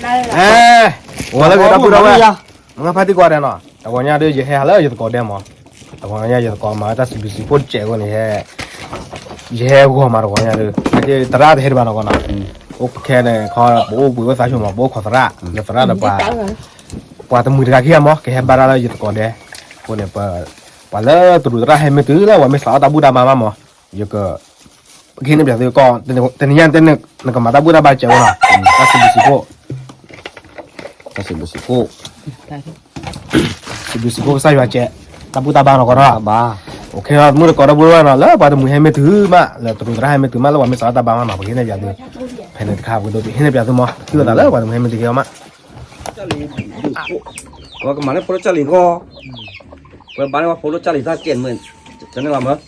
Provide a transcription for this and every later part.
အဲ, ဝဲလၢကတၢ်ဘူၣ်တၢ်ဝဲၢ်, မ့ၢ်ဖါတံၢ်ကွၢ်ဒဲးနီၤ, တဂီၤညါဒီး ယဟဲဟးလၢယသကိးဒဲးမး, တဂီၤညါယသကိးမၤဝဲတၢ်စံးဘျုးစံးဖှိၣ်တစဲးအဃိန့ၣ်, ယဟဲဂီၤမးတဂီၤညါဒီး သရၣ်တဟဲတဘၣ်နီၤကီးနီၤ, အိၣ်ခဲန့ၣ်ခီ ပအိၣ်ဘှံးအိၣ်သါဆိမး ပအိၣ်ခိးသရၣ်, လၢသရၣ်ဒီး ပှၤတမှံၤတဂၤခံဂၤမး ကဟဲဘါတၢ်လၢယသကိးဒဲး, အဃိန့ၣ် ပှၤလၢတရူးသရၣ်ဟဲမ့ၢ်တုၤလၢ ပှၤမ့ၢ်စးထီၣ်တၢ်ဘူၣ်တၢ်ဘါမးမး, ယက ကဟ့ၣ်န့ၢ်ပၠးသုကီၢ်, တနံၤညါန့ၣ် နကမၤတၢ်ဘူၣ်တၢ်ဘါစဲးဝဲနီၤ, တၢ်စံးဘျုးစံးဖှိၣ်, တၢ်စံးဘျုးစံးဖှိၣ်, စံးဘျုးစံးဖှိၣ်ကစၢ်ယွၤစဲး, တၢ်ဘူၣ်တၢ်ဘါနီၤကီးနီၤ, အိၣ်ခဲအံၤ မုၢ်တကိးဒီပုၢ်ဝဲၢ်နီၤ လၢပှၤတမှံၤဟဲမ့ၢ်တုၤမး လၢတရူးသရၣ်ဟဲမ့ၢ်တုၤမး လၢပှၤမ့ၢ်စးထီၣ်တၢ်ဘါမးနီၤ ပကဟ့ၣ်န့ၢ်ပၠးသု, ဖဲန့ၣ်တခါ ပကဒိးဟ့ၣ်န့ၢ်ပၠးသုမး ထံၣ်လိာ်သးလၢပှၤတမှံၤဟဲမ့ၢ်တုၤကဲအီၤမး ပှၤကမၤလၢဖိလၢကၢ်လံၤဂီၢ်, ပှၤဘၣ်န့ၢ်ပှၤဖိလၢကၢ်လံၤတၢ်ကဲးမုၢ်, ကန့ၣ်လီၤမး,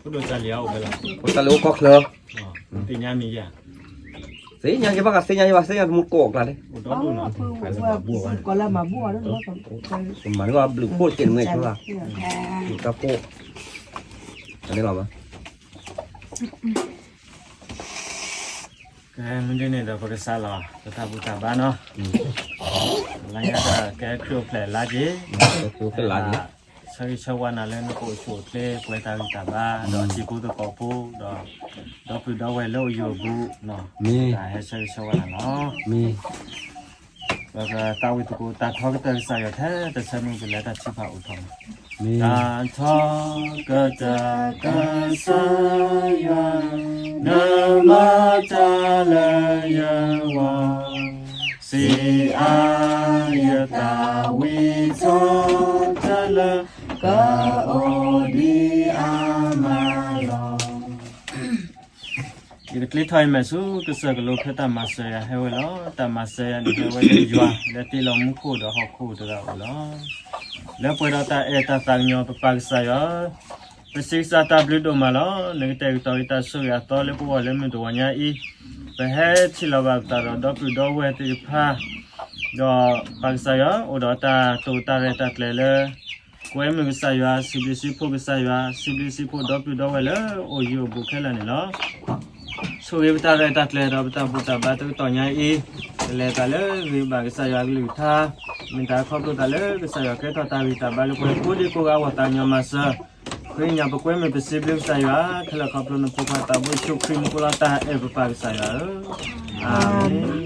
ဖိလၢကၢ်လံၤအိၣ်ကီၢ်ချၢ, သ့ၣ်ညါယဘၣ်ဂၤ သ့ၣ်ညါယဘၣ် သ့ၣ်ညါတမူတကိးအကျါန့ၣ်, ကမၤလၢပှၤဘျုးဖှိၣ်ကဲးမုၢ်ဆိလၢ, ဘျုးတၢ်ဖှိၣ်, ကန့ၣ်လီၤမး ကဲ မ့ၢ်ဒ်န့ၣ်ဒီး ပကစးလီၤ ပတၢ်ဘူၣ်တၢ်ဘါနီၤ, လါညါဒီး ကဲခရံာ်အိၣ်ဖျဲၣ်လါက့ၤ, ဆၢဂ့ၤဆၢဝါနၤလၢနကအိၣ်ဆူၣ်အိၣ်ချ့ ပှဲၤတၢ်ဂံၢ်တၢ်ဘါ ဒီးထံဖိသကိးဖိ ဒီး ဒီပုၢ်ဒီဝဲၢ်လၢအိၣ်ယံၤအိၣ်ဘူး, တၢ်ဟဲဆၢဂ့ၤဆၢဝါနၤလီၤ. ပကသးဝံၣ်သကိး တၢ်ထီကတၢၢ်ကစၢ်ယွၤထဲတဆၢမုၢ်ကလဲၤတၢ်ထုကဖၣ်အိၣ်ထီၣ်မး, တၢ်ထီကတၢၢ်ကစၢ်ယွၤ နမၤတၢ်လၢယဂီၢ်, စံးအါယသးဝံၣ်ထီၣ် တၢ်လၢကအိၣ်ဒံးအါမးလီၤ. ယကကျ့ထီၣ်အံၤမဲာ်ဆူကစၢၢ်ကလိဖဲတၢ်မၤစၢၤယၤဟဲဝဲလီၤ. တၢ်မၤစၢၤယၤန့ၣ်ဟဲဝဲလၢယွၤလၢတ့လီၤမူခိၣ်ဒီးဟီၣ်ခိၣ်တဂၤအအိၣ်လီၤ. လၢပှဲၤဒီးတၢ်အဲၣ်တၢ်သးကညီၤ ပပၢ်ကစၢ်ယွၤ, ပစံးကစၢ်တၢ်ဘျုးဒိၣ်မးလီၤ. နကတဲာ်ကတီၤက့ၤတၢ်ဆိၣ်ဂ့ၤအသီလၢပဂီၢ်လၢမုၢ်တဂီၤညါအံၤ, ပဟဲထံၣ်လိာ်ဘၣ်ပသးဒီးဒီပုၢ်ဒီဝဲၢ်သ့ၣ်တဖၣ်, ဒီးပၢ်ကစၢ်ယွၤ အိၣ်ဒီးတၢ်တိာ်တၢ်ရဲၣ်တၢ်ကျဲၤလၢ ကွဲမုာ်ကစၢ်ယွၤ, စံးဘျုးစံးဖှိၣ်ကစၢ်ယွၤ, စံးဘျုးစံးဖှိၣ်ဒီပုၢ်ဒီဝဲၢ်လၢအိၣ်ယံၤအိၣ်ဘူးခဲလၢာ်န့ၣ်လီၤ. ဆိၣ်ဂ့ၤပတၢ်ရဲၣ်တၢ်ကျဲၤဒီးပတၢ်ဘူၣ်တၢ်ဘါတကတီၢ်ညါအံၤ, ကလဲၤသးလၢဂ့ၤဘၣ်ကစၢ်ယွၤအကလုၢ်ကထါ, မ့ၢ်တၢ်ခီဖျိသးလၢကစၢ်ယွၤကဲထီၣ်တၢ်ဂံၢ်တၢ်ဘါလၢပှၤကိးဒံကိးဂၤအဂီၢ် သးကညီၤမၤစၢၤ, ဃ့ကညးပကွဲမုာ်ပစံးဘျုးကစၢ်ယွၤ, ခဲလၢာ်ခီဖျိနဖိခွါသးဘိယ့ၣ်ၡူးခရံာ်မူခိၣ်လီၤ. တၢ်အဲၣ်ပပၢ်ကစၢ်ယွၤဧၢ, အၤမ့ၣ်.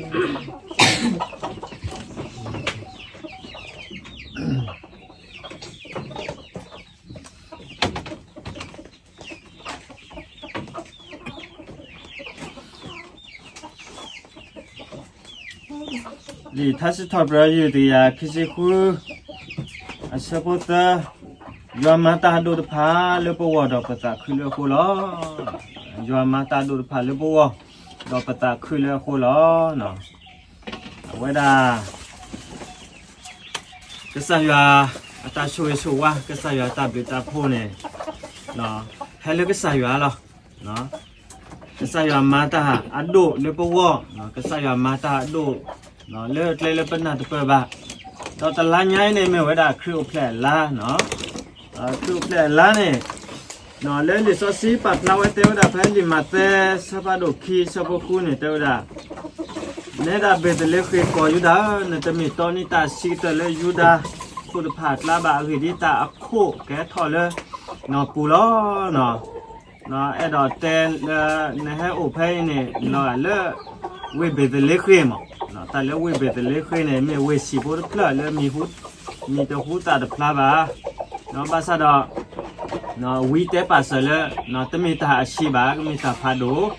လံာ်ထါစံးထီၣ်ပတြၢၤ ယုၢ်တကယၤခံဆံဃု, အဆၢဖိသၢ, ယွၤမၤတၢ်အဒိၣ်တဖၣ်လၢပဂီၢ်ဒီးပသးခုလၢအဃိလီၤ. ယွၤမၤတၢ်အဒိၣ်တဖၣ်လၢပဂီၢ်, ဒီးပသးခုလၢအဃိလီၤ. အဝဲဒၣ် ကစၢ်ယွၤအတၢ်ဆိၣ်ဂ့ၤဆိၣ်ဝါ, ကစၢ်ယွၤအတၢ်ဘျုးတၢ်ဖှိၣ်န့ၣ်, ဟဲလၢကစၢ်ယွၤလီၤ. ကစၢ်ယွၤမၤတၢ်အဒိၣ်လၢပဂီၢ်, ကစၢ်ယွၤမၤတၢ်အဒိၣ်, လၢကျဲလၢပနၢ်တပၢၢ်ဘၣ်, ဒီးတလါညါအံၤန့ၣ် မ့ၢ်ဝဲဒၣ်ခရံာ်အိၣ်ဖျဲၣ်အလါ, ခရံာ်အိၣ်ဖျဲၣ်အလါန့ၣ်, လၢလံာ်စီဆှံပာ်ဖျါဝဲတဲဝဲဒၣ်ဖဲလံာ်မးသဲ ဆၢဖးဒိၣ်ခံ ဆၢဖိဃုန့ၣ် တဲဝဲဒၣ်, နဲဒၣ်ဘ့းသလ့ဃ့ၣ်ကီၢ်ယူဒၤဧၢ, နတမ့ၢ်တီနံၤတၢ်ဆံးကတၢၢ်လၢယူဒၤဖိတဖၣ်အကျါဘၣ်, အဂ့ၢ်ဒ်အံၤ တၢ်အခိၣ်ကဟဲထီၣ်လၢနပူၤလီၤ. အဲၣ်ဒိးတဲလၢ နဟဲအိၣ်ဖဲအံၤန့ၣ် လီၤဂာ်လၢ ဝ့ၢ်ဘ့းသလ့ဃ့ၣ်မး, တၢ်လၢဝ့ၢ်ဘ့းသလ့ဃ့ၣ်န့ၣ် မ့ၢ်ဝ့ၢ်ဆံးဖိတဖျၢၣ်လၢ မံၤတဟူသၣ်တဖျါဘၣ်, ဘၣ်ဆၣ်ဒီး ဝံတဲပာ်စၢၤလၢ တမ့ၢ်တၢ်အဆံးဘၣ်, ကမ့ၢ်တၢ်ဖးဒိၣ်,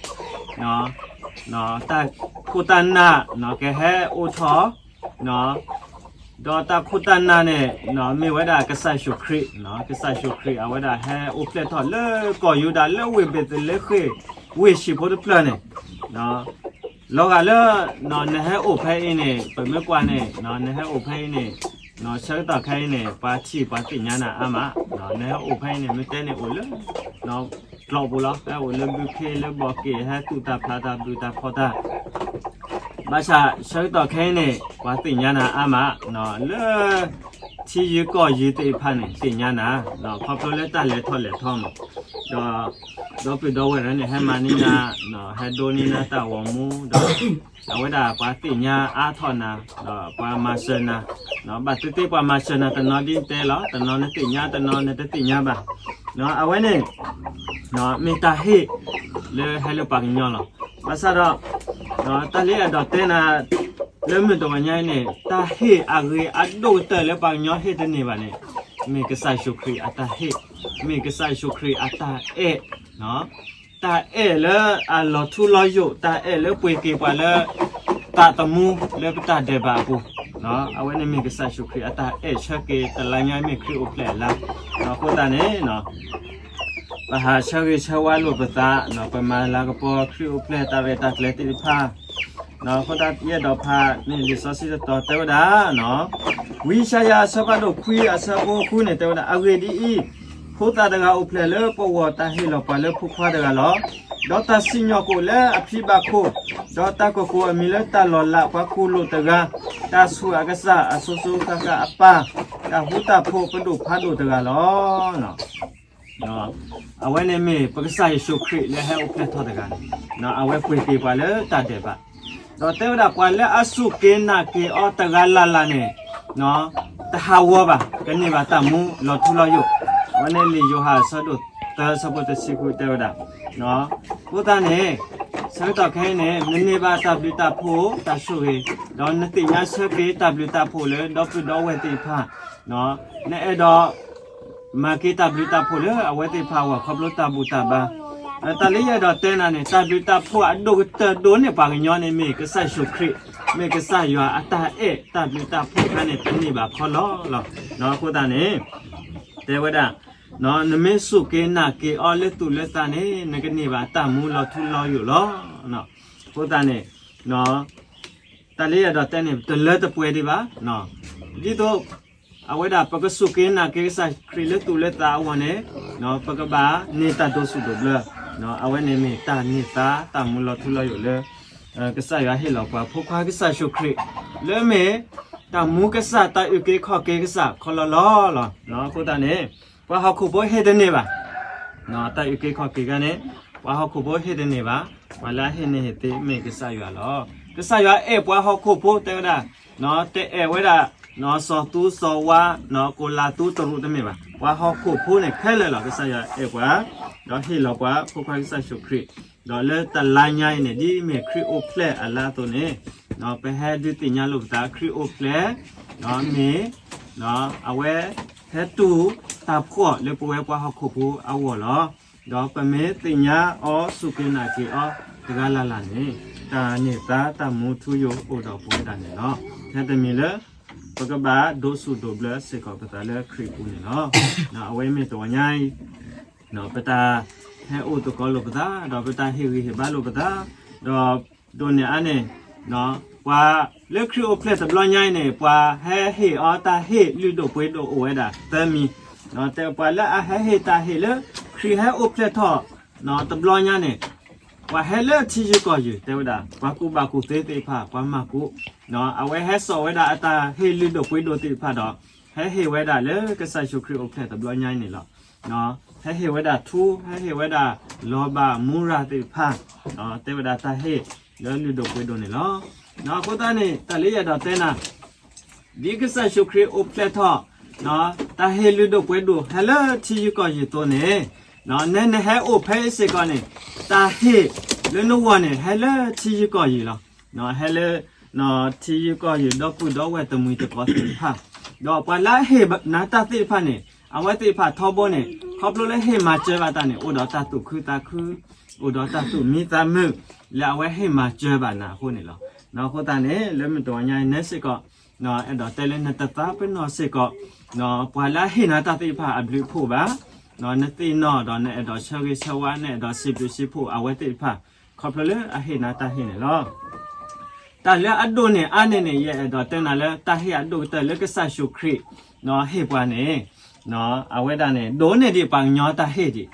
တၢ်ခိၣ်တၢ်နၢ် ကဟဲအိၣ်ထီၣ်, ဒီးတၢ်ခိၣ်တၢ်နၢ်န့ၣ် မ့ၢ်ဝဲဒၣ်ကစၢ်ယ့ၣ်ၡူးခရံာ်, ကစၢ်ယ့ၣ်ၡူးခရံာ် အဝဲဒၣ်ဟဲအိၣ်ဖျဲၣ်ထီၣ်လၢကီၢ်ယူဒၤ လၢဝ့ၢ်ဘ့းသလ့ဃ့ၣ် ဝ့ၢ်ဆံးဖိတဖျၢၣ်န့ၣ်, လီၤဂာ်လၢ နဟဲအိၣ်ဖဲအံၤန့ၣ် ပမ့ၢ်ကွၢ်န့ၣ် နဟဲအိၣ်ဖဲအံၤန့ၣ် ဆၢကတီၢ်ခဲအံၤန့ၣ် ပှၤထံၣ်ပှၤသ့ၣ်ညါနၤအါမး, နဟဲအိၣ်ဖဲအံၤန့ၣ် မ့ၢ်တဲန့ၣ်အိၣ်လၢ ကျိာ်ပူၤလီၤ, ဟဲအိၣ်လၢဘုခ့လၢဘီးက့ၤ ဟဲသူၣ်တၢ်ဖျးတၢ်ဘုၣ်တၢ်ဖီၣ်တၢ်, ဘၣ်ဆၣ်ဆၢကတီၢ်ခဲအံၤန့ၣ် ပှၤသ့ၣ်ညါနၤအါမး, လၢ ထံယုၢ်ကီၢ်ယုၢ်သ့ၣ်တဖၣ်န့ၣ် သ့ၣ်ညါနၤ, ခီဖျိလၢတၢ်လဲၤထီၣ်လဲၤထီမး, ဒီး ဒီပုၢ်ဒီဝဲၢ်တဖၣ်န့ၣ် ဟဲမၤန့ၢ်နၤ, ဟဲဒိးန့ၢ်နၤတၢ်ဂီၤမူဒီး အဝဲဒၣ်ပှၤသ့ၣ်ညါအါထီၣ်နၤ, ဒီးပှၤမၤစၢၤနၤ, ဘၣ်သ့ၣ်သ့ၣ်ပှၤမၤစၢၤနၤတနီၤဒ်နတဲလီၤ, တနီၤနသ့ၣ်ညါ တနီၤနတသ့ၣ်ညါဘၣ်. အဝဲန့ၣ် မ့ၢ်တၢ်ဟ့ၣ်လၢဟဲလၢပှၤကညီလီၤ. ဘၣ်ဆၣ်ဒီး တၢ်လၢအဲၣ်ဒိးတဲနၤ လၢမုၢ်တဂီၤညါအံၤန့ၣ် တၢ်ဟ့ၣ်အဂ့ၤအဒိၣ်ကတၢၢ်လၢပှၤကညီဟ့ၣ်တန့ၢ်ဘၣ်န့ၣ် မ့ၢ်ကစၢ်ယ့ၣ်ၡူးခရံာ်အတၢ်ဟ့ၣ်, မ့ၢ်ကစၢ်ယ့ၣ်ၡူးခရံာ်အတၢ်အဲၣ်, တၢ်အဲၣ်လၢအလီၤထူလီၤယိာ်, တၢ်အဲၣ်လၢပှ့ၤက့ၤပှၤလၢ သးသမူလၢပတၢ်ဒဲးဘးအပူၤ, အဝဲန့ၣ်မ့ၢ်ကစၢ်ယ့ၣ်ၡူးခရံာ်အတၢ်အဲၣ်ဆၢက့ၤ တလါညါမ့ၢ်ခရံာ်အိၣ်ဖျဲၣ်အလါ. အဃိသတးန့ၣ် ပဟးဆၢဂ့ၤဆၢဝါလိာ်ပသး, ပမၤလၤကပီၤခရံာ်အိၣ်ဖျဲၣ်တၢ်ရဲၣ်တၢ်ကျဲၤသ့ၣ်တဖၣ်, အဃိသတးယအဲၣ်ဒိးဖးန့ၢ်လံာ်စီဆှံတတီၤတဲဝဲဒၣ်, ဝံယၡါယၤအဆၢဖးဒိၣ်ခွံအဆၢဖိဃုန့ၣ် တဲဝဲဒၣ်, အဂ့ၢ်ဒ်အံၤ, ဖိသၣ်တဂၤအိၣ်ဖျဲၣ်လၢပဂီၢ်, တၢ်ဟ့ၣ်လီၤပှၤလၢဖိခွါတဂၤလီၤ. ဒီးတၢ်စံၣ်ညီၣ်ကွီၢ်လၢအဖံဘၣ်ခိၣ်, ဒီးတၢ်ကကိးအမံၤလၢတၢ်လီၤလးပှၤကိၢ်လိာ်တဂၤ, တၢ်ဆူးအကစၢ်အစိၤစိၤဃၣ်ဃၣ်အပၢ်, တၢ်ဃူတၢ်ဖိးပဒိၣ်ဖးဒိၣ်တဂၤလီၤ. အဝဲန့ၣ်မ့ၢ်ပကစၢ်ယ့ၣ်ၡူးခရံာ်လၢဟဲအိၣ်ဖျဲၣ်ထီၣ်တဂၤန့ၣ်, အဝဲပှ့ၤက့ၤပှၤလၢတၢ်ဒဲးဘး, ဒီးတဲဝဲဒၣ်ပှၤလၢအစူၢ်က့ၤနာ်က့ၤအီၤတဂၤလၢ်လၢ်န့ၣ် တဟးဂီၤဘၣ်, ကန့ၢ်ဘၣ်တၢ်မူလီၤထူလီၤယိာ်. အဝဲန့ၣ်လံာ်ယိၤဟၣ်အဆၢဒိၣ်သၢအဆၢဖိတဆံဃုတဲဝဲဒၣ်, အဃိသတးန့ၣ် ဆၢကတီၢ်ခဲအံၤန့ၣ် နန့ၢ်ဘၣ်တၢ်ဘျုးတၢ်ဖှိၣ်တၢ်ဆိၣ်ဂ့ၤ, ဒီးနသ့ၣ်ညါဆၢက့ၤတၢ်ဘျုးတၢ်ဖှိၣ်လၢဒီပုၢ်ဒီဝဲၢ်သ့ၣ်တဖၣ်, နအဲၣ်ဒိး မၤက့ၤတၢ်ဘျုးတၢ်ဖှိၣ်လၢအဝဲသ့ၣ်တဖၣ်အဂီၢ် ခီဖျိတၢ်ဘူၣ်တၢ်ဘါ, တၢ်လၢယအဲၣ်ဒိးတဲနၤန့ၣ် တၢ်ဘျုးတၢ်ဖှိၣ်အဒိၣ်ကတၢၢ်ဒိၣ်န့ၢ်ပှၤကညီန့ၣ် မ့ၢ်ကစၢ်ယ့ၣ်ၡူးခရံာ်, မ့ၢ်ကစၢ်ယွၤအတၢ်အဲၣ်, တၢ်ဘျုးတၢ်ဖှိၣ်ခါန့ၣ် တန့ၢ်ဘၣ်ခီလီၤလီၤ. အဃိသတးန့ၣ် တဲဝဲဒၣ် နမ့ၢ်စူၢ်က့ၤနာ်က့ၤအီၤလၢသူၣ်လၢသးန့ၣ် နကန့ၢ်ဘၣ်တၢ်မူလီၤထူလီၤယိာ်လီၤ. အဃိသတးန့ၣ် တၢ်လၢယအဲၣ်ဒိးတဲန့ၣ် တလၢတပှဲၤဒံးဘၣ်, ဒ်သိး အဝဲဒၣ်ပကစူၢ်က့ၤနာ်က့ၤကစၢ်ခရံာ်လၢသူၣ်လၢသးအဂီၢ်န့ၣ် ပကဘၣ်န့ၢ်တၢ်ဒိးဆူၣ်ဒိးဘျၢ, အဝဲန့ၣ်မ့ၢ်တၢ်န့ၢ်သါတၢ်မူလီၤထူလီၤယိာ်လၢ ကစၢ်ယွၤဟ့ၣ်လီၤပှၤဖိခွါကစၢ်ယ့ၣ်ၡူးခရံာ် လၢမ့ၢ်တၢ်မူကစၢ် တၢ်အုၣ်က့ၤခီၣ်က့ၤကစၢ်ခီလီၤလီၤလီၤ. အဃိသတးန့ၣ် ပှၤဟီၣ်ခိၣ်ဖိဟ့ၣ်တန့ၢ်ဘၣ်, တၢ်အုၣ်က့ၤခီၣ်က့ၤခါန့ၣ် ပှၤဟီၣ်ခိၣ်ဖိဟ့ၣ်တန့ၢ်ဘၣ်, ပှၤလၢအဟ့ၣ်န့ၢ်ဟ့ၣ်သ့မ့ၢ်ကစၢ်ယွၤလီၤ. ကစၢ်ယွၤအဲၣ်ပှၤဟီၣ်ခိၣ်ဖိတဲဝဲဒၣ်, တအဲၣ်ဝဲဒၣ် စီၤသူစီၤဝါ ကိၣ်လၤသူတရူးတမ့ၢ်ဘၣ်, ပှၤဟီၣ်ခိၣ်ဖိန့ၣ်ခဲလၢာ်လီၤ. ကစၢ်ယွၤအဲၣ်ပှၤ ဒီးဟ့ၣ်လီၤပှၤဖိခွါကစၢ်ယ့ၣ်ၡူးခရံာ်, ဒီးလၢတလါညါအံၤန့ၣ် ဒ်မ့ၢ်ခရံာ်အိၣ်ဖျဲၣ်အလါအသိးန့ၣ်, ပဟဲဒုးသ့ၣ်ညါလိာ်ပသး ခရံာ်အိၣ်ဖျဲၣ် မ့ၢ် အဝဲဟဲတူၢ်တၢ်ဖှီၣ်လၢပဝဲပှၤဟီၣ်ခိၣ်ဖိအဂီၢ်လီၤ. ဒီးပမ့ၢ်သ့ၣ်ညါအီၤ စူၢ်က့ၤနာ်က့ၤအီၤတဂၤလၢ်လၢ်န့ၣ်, တၢ်န့ၢ်သါတၢ်မူထူယိာ်အိၣ်ဒီးပဝဲဒၣ်န့ၣ်လီၤ. ထဲတမံၤလၢ ပကဘၣ်ဒိးဆူၣ်ဒိးဘျၢစ့ၢ်ကီးပသးလၢခရံာ်ပူၤန့ၣ်လီၤ. အဝဲမ့ၢ်တဂီၤညါအံၤ ပတၢ်ဟဲအိၣ်သကိးလိာ်ပသး, ဒီးပတၢ်ဟ့ၣ်ဂံၢ်ဟ့ၣ်ဘါလိာ်ပသး, ဒီးဒိးန့ၢ်အါန့ၣ်, ပှၤလၢခရံာ်အိၣ်ဖျဲၣ်တဘျီညါအံၤန့ၣ် ပှၤဟဲဟ့ၣ်အီၤတၢ်ဟ့ၣ်လုၢ်ဒိၣ်ပှ့ၤဒိၣ်အိၣ်ဝဲဒၣ်သၢမံၤ, တဲပှၤလၢအဟဲဟ့ၣ်တၢ်ဟ့ၣ်လၢ ခရံာ်ဟဲအိၣ်ဖျဲၣ်ထီၣ် တဘျီညါန့ၣ် ပှၤဟဲလၢထံယုၢ်ကီၢ်ယုၢ် တဲဝဲဒၣ် ပှၤကူၣ်ဘၣ်ကူၣ်သ့သ့ၣ်တဖၣ် ပှၤမၤကူၣ်, အဝဲဟဲစိာ်ဝဲဒၣ်အတၢ်ဟ့ၣ်လုၢ်ဒိၣ်ပှ့ၤဒိၣ်သ့ၣ်တဖၣ်ဒီး ဟဲဟ့ၣ်ဝဲဒၣ်လၢကစၢ်ယ့ၣ်ၡူးခရံာ်အိၣ်ဖျဲၣ်တဘျီညါအံၤန့ၣ်လီၤ. ဟဲဟ့ၣ်ဝဲဒၣ်ထူ, ဟဲဟ့ၣ်ဝဲဒၣ်လီၤဘၣ်မူရၤသ့ၣ်တဖၣ်, တဲဝဲဒၣ်တၢ်ဟ့ၣ်လၢလုၢ်ဒိၣ်ပှ့ၤဒိၣ်န့ၣ်လီၤ. အဃိသတးန့ၣ် တၢ်လၢယအဲၣ်ဒိးတဲနၤ ဒ်ကစၢ်ယ့ၣ်ၡူးခရံာ်အိၣ်ဖျဲၣ်ထီၣ် တၢ်ဟ့ၣ်လုၢ်ဒိၣ်ပှ့ၤဒိၣ်ဟဲလၢထံယုၢ်ကီၢ်ယုၢ်အသိးန့ၣ်, နဲနဟဲအိၣ်ဖဲအံၤစ့ၢ်ကီးန့ၣ်, တၢ်ဟ့ၣ်လၢနဂီၢ်န့ၣ် ဟဲလၢထံယုၢ်ကီၢ်ယုၢ်လီၤ. ဟဲလၢ ထံယုၢ်ကီၢ်ယုၢ်ဒီပုၢ်ဒီဝဲၢ်တမှံၤသကိးသ့ၣ်တဖၣ်, ဒီးပှၤလၢအဟ့ၣ်နၤတၢ်သ့ၣ်တဖၣ်န့ၣ် အဝဲသ့ၣ်တဖၣ်ထီဘိန့ၣ် ခီဖျိလၢဟ့ၣ်မၤစၢၤဘၣ်တၢ်န့ၣ် အိၣ်ဒီးတၢ်သူၣ်ခုသးခု, အိၣ်ဒီးတၢ်သူၣ်မံသးမုာ် လၢအဝဲဟ့ၣ်မၤစၢၤဘၣ်နၤအဃိန့ၣ်လီၤ. အဃိသတးန့ၣ် လၢမုၢ်တဂီၤညါအံၤ နဲစ့ၢ်ကီး အဲၣ်ဒိးတဲလၢနတသးပ့ၤနီၣ်စ့ၢ်ကီး ပှၤလၢအဟ့ၣ်နၤတၢ်သ့ၣ်တဖၣ်အဘျုးအဖှိၣ်ဘၣ်, နသ့ၣ်နီၣ်ဒီးနအဲၣ်ဒိးဆၢဂ့ၤဆၢဝါ နအဲၣ်ဒိးစံးဘျုးစံးဖှိၣ်အဝဲသ့ၣ်တဖၣ် ခီဖျိလၢအဟ့ၣ်နၤတၢ်ဟ့ၣ်န့ၣ်လီၤ. တၢ်လၢအဒိၣ်န့ၢ်အါန့ၢ်န့ၣ် ယအဲၣ်ဒိးတဲနၤလၢတၢ်ဟ့ၣ်အဒိၣ်ကတၢၢ်လၢကစၢ်ယ့ၣ်ၡူးခရံာ် ဟ့ၣ်ပှၤန့ၣ် အဝဲဒၣ်န့ၣ် ဒိၣ်န့ၢ်ဒံးပှၤကညီတၢ်ဟ့ၣ်ဒံ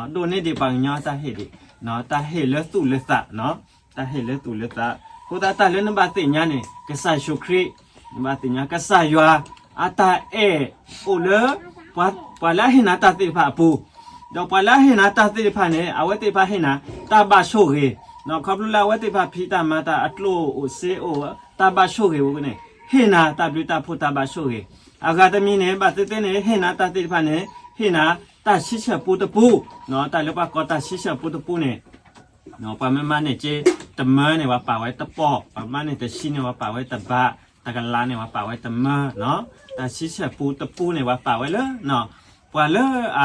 း, ဒိၣ်န့ၢ်ဒံးပှၤကညီတၢ်ဟ့ၣ်ဒံး, တၢ်ဟ့ၣ်လၢသူၣ်လၢသး, တၢ်ဟ့ၣ်လၢသူၣ်လၢသး, အဃိသတးတၢ်လၢနဘၣ်သ့ၣ်ညါန့ၣ် ကစၢ်ယ့ၣ်ၡူးခရံာ်, နဘၣ်သ့ၣ်ညါကစၢ်ယွၤ အတၢ်အဲၣ်အိၣ်လၢ ပှၤလၢအဟ့ၣ်နၤတၢ်သ့ၣ်တဖၣ်အပူၤ, ဒီးပှၤလၢအဟ့ၣ်နၤတၢ်သ့ၣ်တဖၣ်န့ၣ် အဝဲသ့ၣ်တဖၣ်ဟ့ၣ်နၤတၢ်ဘၣ်ဆိၣ်ဂ့ၤ, ခီဖျိလၢအဝဲသ့ၣ်တဖၣ်ဖံးတၢ်မၤတၢ်အကျိၣ်အိၣ်စ့အိၣ် တၢ်ဘၣ်ဆိၣ်ဂ့ၤဝဲန့ၣ် ဟ့ၣ်နၤတၢ်ဘျုးတၢ်ဖှိၣ်တၢ်ဘၣ်ဆိၣ်ဂ့ၤ, အဂၤတမံၤန့ၣ် ဘၣ်သ့ၣ်သ့ၣ်န့ၣ် ဟ့ၣ်နၤတၢ်သ့ၣ်တဖၣ်န့ၣ် ဟ့ၣ်နၤတၢ်ဆံဆဲၣ်ပူတပူ, တၢ်လၢပှၤကိးတၢ်ဆံဆဲၣ်ပူတပူန့ၣ် ပှၤမ့ၢ်မၤန့ၢ်က့တမၢန့ၣ် ပှၤပာ်ဝဲတပီၢ်, ပှၤမၤန့ၢ်တဆံန့ၣ် ပှၤပာ်ဝဲတဘး, တကလးန့ၣ် ပှၤပာ်ဝဲတမၢ, တၢ်ဆံဆဲၣ်ပူတပူန့ၣ် ပှၤပာ်ဝဲလၢ ပှၤလၢအ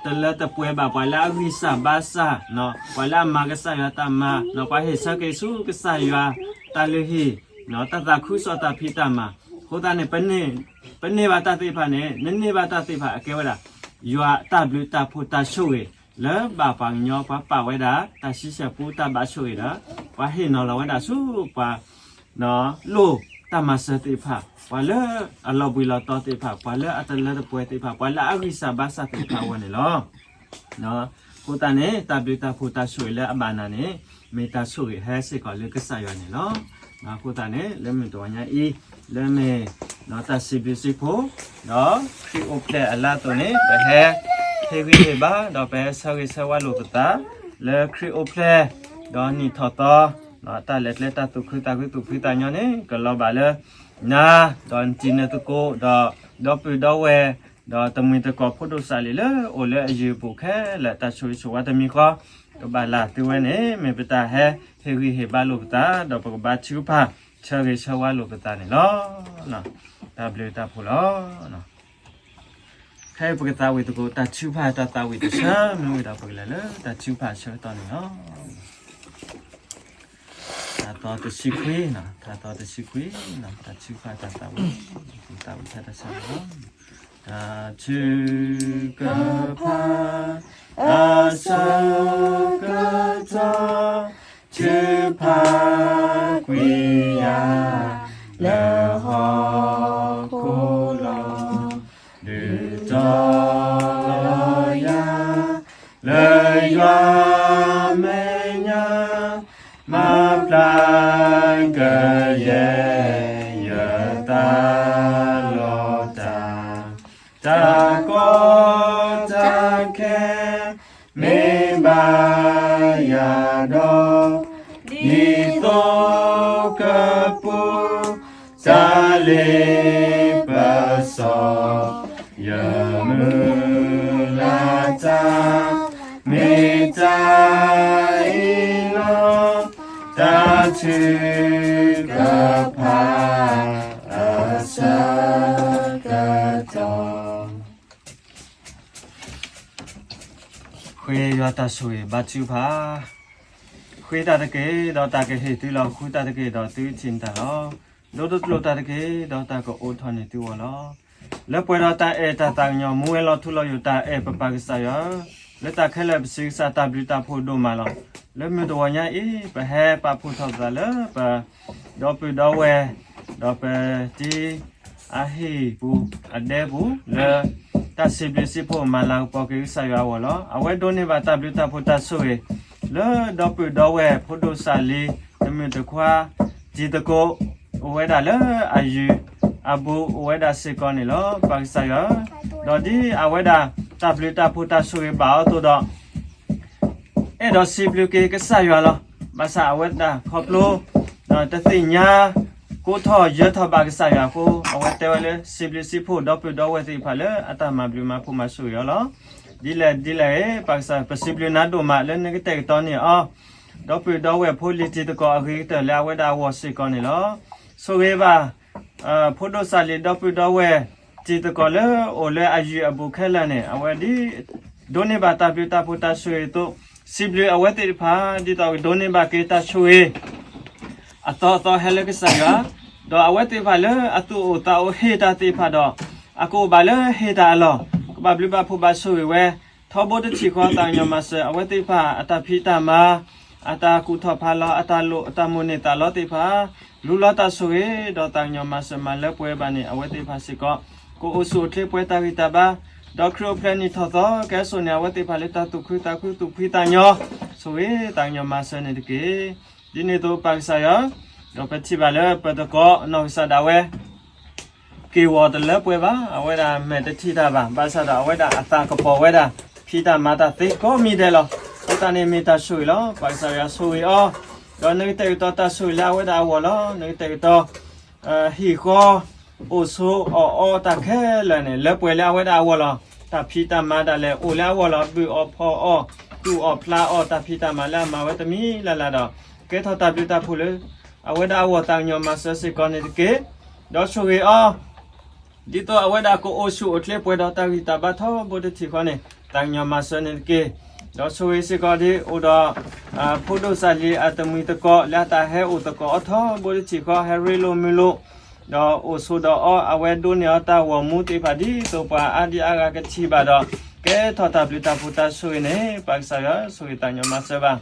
တလၢတပှဲၤဘၣ်, ပှၤလၢအဂံၢ်စၢ်ဘါစၢ်, ပှၤလၢအမၤကစၢ်ယွၤတၢ်မၤ, ပှၤဟ့ၣ်ဆၢက့ၤဆူကစၢ်ယွၤ တၢ်လုၢ်ဟံၣ်, တၢ်သးခုကစီၣ်တၢ်ဖံးတၢ်မၤ, အဃိသတးန့ၣ် ပန့ၢ်ဘၣ်တၢ်သ့ၣ်တဖၣ်န့ၣ် နန့ၢ်ဘၣ်တၢ်သ့ၣ်တဖၣ်အကဲဝဲဒၣ် ယွၤတၢ်ဘျုးတၢ်ဖှိၣ်တၢ်ဆိၣ်ဂ့ၤ လၢဘၣ်ပှၤကညီ ပှၤပာ်ဝဲဒၣ် တၢ်ဆံဆဲၣ်ပူတၢ်ဘၣ်ဆိၣ်ဂ့ၤဒီး ပှၤဟ့ၣ်နီၤလီၤဝဲဒၣ်ဆူပှၤ လိၣ်တၢ်မၤစၢၤသ့ၣ်တဖၣ်, ပှၤလၢအလီၤဘှံးလီၤတီၤသ့ၣ်တဖၣ်, ပှၤလၢအတလၢတပှဲၤသ့ၣ်တဖၣ်, ပှၤလၢအဂံၢ်စၢ်ဘါစၢ်သ့ၣ်တဖၣ်အဂီၢ်န့ၣ်လီၤ. အဃိသတးန့ၣ် တၢ်ဘျုးတၢ်ဖှိၣ်တၢ်ဆိၣ်ဂ့ၤလၢအဘၣ်နၤန့ၣ် မ့ၢ်တၢ်ဆိၣ်ဂ့ၤဟဲစ့ၢ်ကီးလၢကစၢ်ယွၤန့ၣ်လီၤ. အဃိသတးန့ၣ် လၢမုၢ်တဂီၤညါအံၤ လၢမ့ၢ် တၢ်စံးဘျုးစံးဖှိၣ် ဒီးခရံာ်အိၣ်ဖျဲၣ်အလါအသိးန့ၣ် ပဟဲ ဟ့ၣ်ဂံၢ်ဟ့ၣ်ဘါ ဒီးပဟဲဆၢဂ့ၤဆၢဝါလိာ်ပသး လၢခရံာ်အိၣ်ဖျဲၣ် ဒီးနံၣ်ထီၣ်သီ ဒီးတၢ်လဲၤကျဲတၢ်သူၣ်ခုသးခုသူၣ်ဖှံသးညီန့ၣ် ကလီၤဘၣ်လၢ နၤ ဒီးနတံၤနသကိး ဒီးဒီပုၢ်ဒီဝဲၢ် ဒီးတမှံၤသကိးဖိဒိၣ်စးလံာ်လၢ အိၣ်လၢအယုၢ်အပူၤခဲလၢာ် တၢ်ဆိၣ်ဂ့ၤဆိၣ်ဝါတမံၤဃီ ကဘၣ်လၢသုဝဲန့ၣ် မ့ၢ်ပတၢ်ဟဲဟ့ၣ်ဂံၢ်ဟ့ၣ်ဘါလိာ်ပသး ဒီးပကဘါထုကဖၣ် ဆၢဂ့ၤဆၢဝါလိာ်ပသးန့ၣ်လီၤ. တၢ်ဘျုးတၢ်ဖှိၣ်လီၤ. ခဲအံၤပကသးဝံၣ်သကိး တၢ်ထုကဖၣ်တၢ်သးဝံၣ်တဆၢမ့ၢ်ဝံၤဒီး ပကလဲၤလၢတၢ်ထုကဖၣ်အဆၢကတီၢ်န့ၣ်လီၤ. ထါသီတဆံခွံ, ထါသီတဆံခွံ, တၢ်ထုကဖၣ်တၢ်သးဝံၣ်, သးဝံၣ်ဖဲတၢ်ဆၢန့ၣ်လီၤ. တၢ်ထုကဖၣ် အဆၢကတီၢ် ထုကဖၣ်ကွံာ်ယၤ လၢဟီၣ်ခိၣ်လီၤ. ဒုးတီၤလီၤယၤ လၢယွၤမဲာ်ညါ မၤဖျါကယဲၢ် ယသးလီၤတၢ် တၢ်ကီတၢ်ခဲ မ့ၢ်ဘၣ်ယၤဒီး ဒ်သိးကပူၤ တၢ်လ့ပစီ ယမုၢ်လၢ်တၢ် မ့ၢ်တၢ်အံၤလီၤ. တၢ်ထုကဖၣ် အဆၢကတီၢ် ဃ့ယွၤတၢ်ဆိၣ်ဂ့ၤဘါထုကဖၣ်, ဃ့တၢ်တက့ၢ် ဒီးတၢ်ကဟ့ၣ်သုလီၤ. ဃုတၢ်တက့ၢ် ဒီးသုထံၣ်တၢ်လီၤ. ဒိတကျိာ်တၢ်တက့ၢ် ဒီးတၢ်ကအိးထီၣ်န့ၢ်သုဂီၢ်လီၤ. လၢပှဲၤဒီးတၢ်အဲၣ်တၢ်သးကညီၤ မူဝဲလီၤထူလီၤယိာ်တၢ်အဲၣ်ပပၢ်ကစၢ်ယွၤ, လၢတၢ်ခဲလၢာ်ပစံးကစၢ်တၢ်ဘျုးတၢ်ဖှိၣ်ဒိၣ်မးလီၤ. လၢမုၢ်တဂီၤညါအံၤ ပဟဲပာ်ဖှိၣ်ထီၣ်ပသးလၢပ ဒီပုၢ်ဒီဝဲၢ် ဒီးပတံၤ အဟံၣ်ပူၤ အဒဲပူၤ လၢ တၢ်စံးဘျုးစံးဖှိၣ်မၤလၤကပီၤက့ၤကစၢ်ယွၤအဂီၢ်လီၤ. အဝဲဒိးန့ၢ်ဘၣ်တၢ်ဘျုးတၢ်ဖှိၣ်တၢ်ဆိၣ်ဂ့ၤ လၢဒီပုၢ်ဒီဝဲၢ် ဖိဒိၣ်စးလံာ် တမုၢ်တခွါ တံၤသကိး အိၣ်ဝဲဒၣ်လၢအယုၢ်အဘူးအိၣ်ဝဲဒၣ်စ့ၢ်ကီးန့ၣ်လီၤ. ပၢ်ကစၢ်ယွၤ ဒီးဒ်အဝဲဒၣ် တၢ်ဘျုးတၢ်ဖှိၣ်တၢ်ဆိၣ်ဂ့ၤဘၣ်အီၤအသိးဒီး အဲၣ်ဒိးစံးဘျုးက့ၤကစၢ်ယွၤလီၤ. ဘၣ်ဆၣ်အဝဲဒၣ်ခီဖျိ တသ့ၣ်ညါ ကိးထီၣ်ယၢၤထီၣ်ဘၣ်ကစၢ်ယွၤအဃိ အဝဲတဲဝဲလၢ စံးဘျုးစံးဖှိၣ်ဒီပုၢ်ဒီဝဲၢ်သ့ၣ်တဖၣ်လၢအတၢ်မၤဘျုးမၤဖှိၣ်မၤဆိၣ်ဂ့ၤအီၤလီၤ. ဒ်လဲၣ်ဒ်လဲၣ်ဂ့ၤ ပၢ်ကစၢ် ပစံးဘျုးနၤဒိၣ်မးလၢနကတဲာ်ကတီၤန့ၢ်အီၤ ဒီပုၢ်ဒီဝဲၢ်ဖိလံၤတံၤသကိးအဂ့ၤကတၢၢ်လၢအဝဲဒၣ်အဂီၢ်စ့ၢ်ကီးန့ၣ်လီၤ. ဆိၣ်ဂ့ၤဘၣ် ဖိဒိၣ်စးလံာ်ဒီပုၢ်ဒီဝဲၢ် တံၤသကိးလၢအိၣ်လၢအယုၢ်အဘူးခဲလၢာ်န့ၣ် အဝဲဒ် ဒိးန့ၢ်ဘၣ်တၢ်ဘျုးတၢ်ဖှိၣ်တၢ်ဆိၣ်ဂ့ၤအသိး စံးဘျုးအဝဲသ့ၣ်တဖၣ် ဒ်သိးကဒိးန့ၢ်ဘၣ်က့ၤတၢ်ဆိၣ်ဂ့ၤ အသီအသီဟဲလၢကစၢ်ယွၤ, ဒီးအဝဲသ့ၣ်တဖၣ်လၢအသူၣ်အိၣ်သးအိၣ်ဟ့ၣ်တၢ်သ့ၣ်တဖၣ်ဒီး အကအိၣ်ဘၣ်လၢဟ့ၣ်တၢ်အလီၢ်, ကဘၣ်ဘျုးဘၣ်ဖှိၣ်ဘၣ်ဆိၣ်ဂ့ၤဝဲ, ထီဘိတထံၣ်ဃီသးကညီၤမၤစၢၤ အဝဲသ့ၣ်တဖၣ်အတၢ်ဖံးတၢ်မၤ, အတၢ်ကူၣ်ထီၣ်ဖးလီၤ, အတၢ်လိၣ်အတၢ်မိၣ်န့ၢ်သးလီသ့ၣ်တဖၣ်, လူလီၤတၢ်ဆိၣ်ဂ့ၤ ဒီးသးကညီၤမၤစၢၤမၤလၢပှဲၤဘၣ်န့ၣ် အဝဲသ့ၣ်တဖၣ်စ့ၢ်ကီး ကအိၣ်ဆူၣ်အိၣ်ချ့ပှဲၤတၢ်ဂံၢ်တၢ်ဘါ, ဒီးခရံာ်အိၣ်ဖျဲၣ်နံၣ်ထီၣ်သီ ကဲစိာ်န့ၢ်အဝဲသ့ၣ်တဖၣ်လၢတၢ်သူၣ်ခုသးခုသူၣ်ဖှံသးညီ, ဆိၣ်ဂ့ၤသးကညီၤမၤစၢၤန့ၣ်တက့ၢ်. ဒ်န့ၣ်အသိးပၢ်ကစၢ်ယွၤ, ဒီးပထံၣ်ဘၣ်လၢပသကိးအနီၢ်ကစၢ်ဒၣ်ဝဲ က့ၢ်ဂီၤတလၢပှဲၤဘၣ်, အဝဲဒၣ်မဲာ်တထံၣ်တၢ်ဘၣ်, ဘၣ်ဆၣ်ဒီးအဝဲဒၣ်အသးကပီၤဝဲဒၣ် ဖံးတၢ်မၤတၢ်သ့ကိးမံၤဒဲးလီၤ. အဃိသတးန့ၣ်မ့ၢ်တၢ်ဆိၣ်ဂ့ၤလီၤ. ပၢ်ကစၢ်ယွၤဆိၣ်ဂ့ၤအီၤ, ဒီးနကတဲာ်ကတီၤတၢ်ဆိၣ်ဂ့ၤလၢအဝဲဒၣ်အဂီၢ်လီၤ. နကတဲာ်ကတီၤ ဟံၣ်ဃီ အိၣ်ဆိးအီၣ်အီတၢ်ခဲလၢာ်န့ၣ် လၢပှဲၤလၢအဝဲဒၣ်အဂီၢ်လီၤ. တၢ်ဖံးတၢ်မၤဒၣ်လဲာ်အိၣ်လၢအဂီၢ်လီၤ. ဘုၣ်အီၣ်ဖီအီၣ် တူၢ်အီၣ်ဖျးအီၣ် တၢ်ဖံးတၢ်မၤလၢအမၤဝဲတမံၤလၢ်လၢ်ဒီး ကဲထီၣ်တၢ်ဘျုးတၢ်ဖှိၣ်လၢ အဝဲဒၣ်အဂီၢ် သးကညီၤမၤစၢၤစ့ၢ်ကီးန့ၣ်တက့ၢ်. ဒီးဆိၣ်ဂ့ၤအီၤ ဒ်သိးအဝဲဒၣ်ကအိၣ်ဆူၣ်အိၣ်ချ့ပှဲၤဒီးတၢ်ဂံၢ်တၢ်ဘါထီဘိတထံၣ်ဃီန့ၣ် သးကညီၤမၤစၢၤန့ၣ်တက့ၢ်. ဒီးဆိၣ်ဂ့ၤစ့ၢ်ကီးဒ်အိၣ်ဒီး ဖိဒိၣ်စၢ်လံၤအတမှံၤသကိး လၢအတၢ်ဟဲအိၣ်သကိးအီၤထီဘိတထံၣ်ဃီ ဟဲရ့လိာ်မုာ်လိာ် ဒီးအိၣ်ဆိးဒီးအီၤ အဝဲဒိးန့ၢ်အီၤတၢ်ဂီၤမူသ့ၣ်တဖၣ် ဒ်သိးပှၤအါဒံအါဂၤကထံၣ်ဘၣ်ဒီး ကဲထီၣ်တၢ်ဘျုးတၢ်ဖှိၣ်တၢ်ဆိၣ်ဂ့ၤန့ၣ် ပၢ်ကစၢ်ယွၤဆိၣ်ဂ့ၤသးကညီၤမၤစၢၤဘၣ်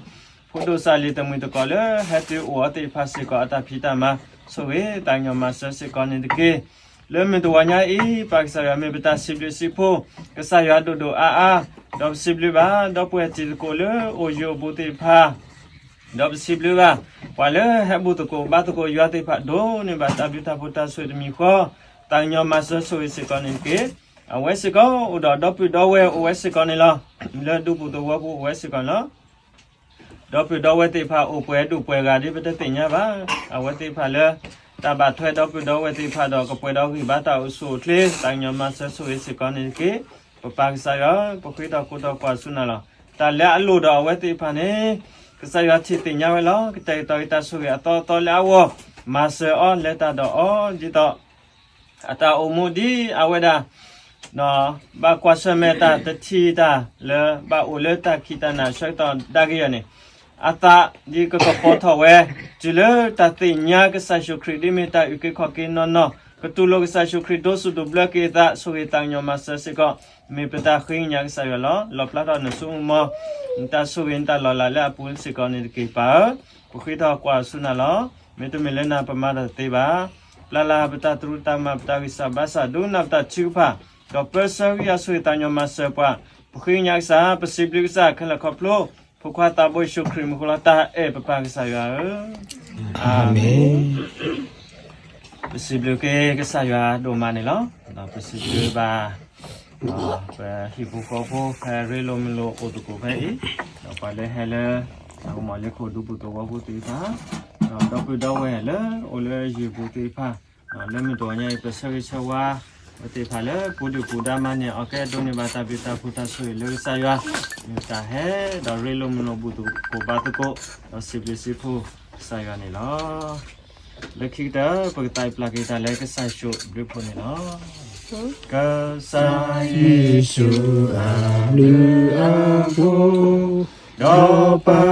ဖိဒိၣ်စၢ်လံၤတမှံၤသကိးလၢ ဟဲတုၤအိၣ်အီၤသ့ၣ်တဖၣ်စ့ၢ်ကီး အတၢ်ဖံးတၢ်မၤ ဆိၣ်ဂ့ၤသးကညီၤမၤစၢၤစ့ၢ်ကီးန့ၣ်တက့ၢ်. လၢမုၢ်တဂီၤညါအံၤ ပၢ်ကစၢ်ယွၤမ့ၢ်ပတၢ်စံးဘျုးစံးဖှိၣ် ကစၢ်ယွၤဒိၣ်ဒိၣ်အါအါ ဒီးပစံးဘျုးဘၣ် ဒီပုၢ်ဝဲၢ်တံၤသကိးလၢအိၣ်ယံၤအိၣ်ဘူးသ့ၣ်တဖၣ် ဒီးပစံးဘျုးဘၣ် ပှၤလၢဟဲဘူၣ်သကိးဘါသကိးယွၤသ့ၣ်တဖၣ် ဒိးန့ၢ်ဘၣ်တၢ်ဘျုးတၢ်ဖှိၣ်တၢ်ဆိၣ်ဂ့ၤတမံၤဃီ သးကညီၤမၤစၢၤဆိၣ်ဂ့ၤစ့ၢ်ကီးန့ၣ်တက့ၢ်. အဝဲစ့ၢ်ကီးအိၣ်ဒီးဒီပုၢ်ဒီဝဲၢ်အိၣ်ဝဲစ့ၢ်ကီးန့ၣ်လီၤ. လၢဒူပူၤသဝီပူၤအိၣ်ဝဲစ့ၢ်ကီးန့ၣ်လီၤ. ဒီပုၢ်ဒီဝဲၢ်သ့ၣ်တဖၣ်အိၣ်ပှဲၤဒူၣ်ပှဲၤဂၤဒ်ပတသ့ၣ်ညါဘၣ်. အဝဲသ့ၣ်တဖၣ်လၢ တၢ်ဘၣ်ထွဲဒီပုၢ်ဒီဝဲၢ်သ့ၣ်တဖၣ်ဒီး ကပှဲၤဒီးဂံၢ်ဘါတၢ်အိၣ်ဆူၣ်အိၣ်ချ့ သးကညီၤမၤစၢၤဆိၣ်ဂ့ၤစ့ၢ်ကီးန့ၣ်တက့ၢ်. ပပၢ်ကစၢ်ယွၤ ပဃ့ထီၣ်ဃုာ်ထီၣ်ကွၢ်ဆူၣ်နၤလီၤ. တၢ်လၢအလိၣ်ဒီးအဝဲသ့ၣ်တဖၣ်န့ၣ် ကစၢ်ယွၤထံၣ်သ့ၣ်ညါဝဲလီၤ. ကတဲာ်ကတီၤက့ၤတၢ်ဆိၣ်ဂ့ၤအသီအသီလၢအဂီၢ် မၤစၢၤအီၤလဲၤတၢ်ဒီးအီၤ ဒ်သိး အတၢ်အိၣ်မူဒ်အဝဲဒၣ် ဘၣ်ကွၢ်ဆၢၣ်မဲာ်တၢ်တထံၣ်တၢ်လၢ ဘၣ်အိၣ်လၢတၢ်ခံးတၢ်နၤဆၢကတီၢ်ဒၣ်ကယီၤန့ၣ် အသးဒ်ကကပီၤထီၣ်ဝဲ တုၤလၢတၢ်သ့ၣ်ညါကစၢ်ယ့ၣ်ၡူးခရံာ်ဒ်မ့ၢ်တၢ်အုၣ်က့ၤခီၣ်က့ၤနီၢ်နီၢ် ကတူၢ်လိာ်ကစၢ်ယ့ၣ်ၡူးခရံာ်ဒိးစူၢ်ဒိးဘျၢက့ၤအသး ဆိၣ်ဂ့ၤသးကညီၤမၤစၢၤစ့ၢ်ကီး မ့ၢ်ပတၢ်ဃ့ကညးကစၢ်ယွၤလီၤ. လီၣ်ဖျါထီၣ်နဆိကမိၣ် နတၢ်ဆိၣ်ဂ့ၤနတၢ်လီၤလးလၢအပူၤစ့ၢ်ကီးန့ၣ်တက့ၢ်ပၢ်ဧၢ. ပဃ့ထီၣ်ကွၢ်ဆူၣ်နၤလီၤ. မ့တမ့ၢ်လၢနၤပမၤတၢ်တသ့ဘၣ်. ပျၢ်လၢပတၢ်တရူးတၢ်ကမၣ်ပတၢ်ဂံၢ်စၢ်ဘါစၢ်ဒိကနၣ်ပတၢ်ထုကဖၣ် ဒီးပၢဆှၢက့ၤယွၤဆိၣ်ဂ့ၤသးကညီၤမၤစၢၤပှၤ ပဃ့ကညးကစၢ် ပစံးဘျုးကစၢ်ခဲလၢာ်ခီဖျိ ဖိခွါသးဘိယ့ၣ်ၡူးခရံာ်မံၤဃိလီၤ တၢ်အဲၣ်ပပၢ်ကစၢ်ယွၤဧၢ, အၤမ့ၣ်. ပစံးဘျုးက့ၤကစၢ်ယွၤဒိၣ်မးန့ၣ်လီၤ. ဒီးပစံးဘျုးဘၣ် ပဟံၣ်ဖိဃီဖိ ဖဲရ့လိာ်မုာ်လိာ်အိၣ်သကိးဖဲအံၤ, ဒီးပှၤလၢဟဲလၢ အကမီၤလ့ခိၣ်ဒူပူၤသဝီပူၤသ့ၣ်တဖၣ်, ဒီးဒီပုၢ်ဒီဝဲၢ်လၢအိၣ်လၢယံၤ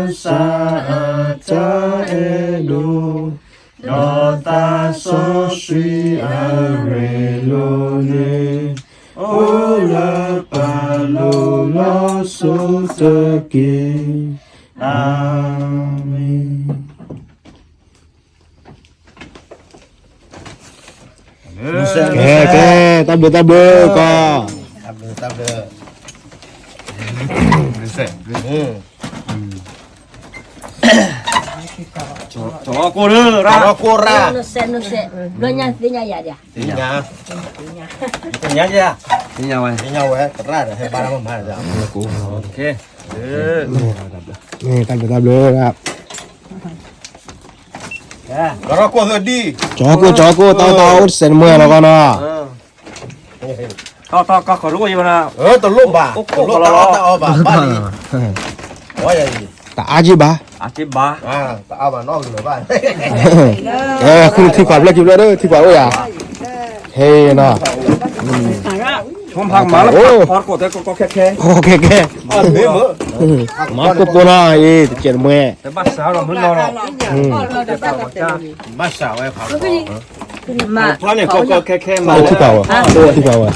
ပူၤသ့ၣ်တဖၣ်, လၢမုၢ်တဂီၤညါအံၤ ပဆၢဂ့ၤဆၢဝါ ပသ့ၣ်တဖၣ်လၢပူၤဒုၣ်ပူၤဒါမၤန့ၢ်အီၤကဲဒိးန့ၢ်ဘၣ်တၢ်ဘျုးတၢ်ဖှိၣ်တၢ်ဆိၣ်ဂ့ၤလၢကစၢ်ယွၤ, မ့ၢ်တၢ်ဟဲဒီးရ့လိာ်မုာ်လိာ်ဘူၣ်သကိးဘါသကိး, ဒီးစံးဘျုးစံးဖှိၣ်ကစၢ်ယွၤန့ၣ်လီၤ. လၢခံကတၢၢ် ပကသးပျၢ်က့ၤတၢ်လၢကစၢ်ယ့ၣ်ၡူးဘျုးဖှိၣ်န့ၣ်လီၤ. ကစၢ်ယ့ၣ်ၡူးအဘျုးအဖှိၣ်, ဒီးပၢ်ကစၢ်အတၢ်အဲၣ်ဒိၣ်, ဒီးသးစီဆှံအရ့လိာ်န့ၣ်, အိၣ်လၢပလိၤလီၤစိၤတက့ၢ်. အၤမ့ၣ်. ကဲ ကဲ တၢ်ဘျုးတၢ်ဘျုးကီး, တၢ်ဘျုးတၢ်ဘျုး, ကီၢ်ကိၢ်ရၢ, ကီၢ်ကိၢ်ရၢ, သ့ၣ်ညါ, သ့ၣ်ညါ, သ့ၣ်ညါဝဲ, သ့ၣ်ညါဝဲ, သရၣ်ဒီးဟဲဘါတၢ်မၤမၤဒီး, တၢ်ဘျုးတၢ်ဘျုး, ကီၢ်ကိၢ် ကီၢ်ကိၢ် တၢ်အိၣ်တစဲးတမှဲလီၤကီးနီၤ, တလိၣ်ဘၣ်, တလိၣ်တၢ်အီၣ်တၢ်အီဘၣ်, တအါက့ဘၣ်, တအါဘၣ်နီတလၢၤဘၣ်, ဃုထံခွးဖျၢၣ်ခံဖျၢၣ်ဒီး ထံခွးအိၣ်ယၤ, ဟဲနီၤ, ကီၢ်ခဲခဲ, မၤကိၢ်ပိနီၤအံၤ တစဲးတမှဲ, ဘၣ်စးဝဲ, ကီၢ်ခဲခဲမၤ, ထံခွးဝဲ, ထံခွးဝဲ,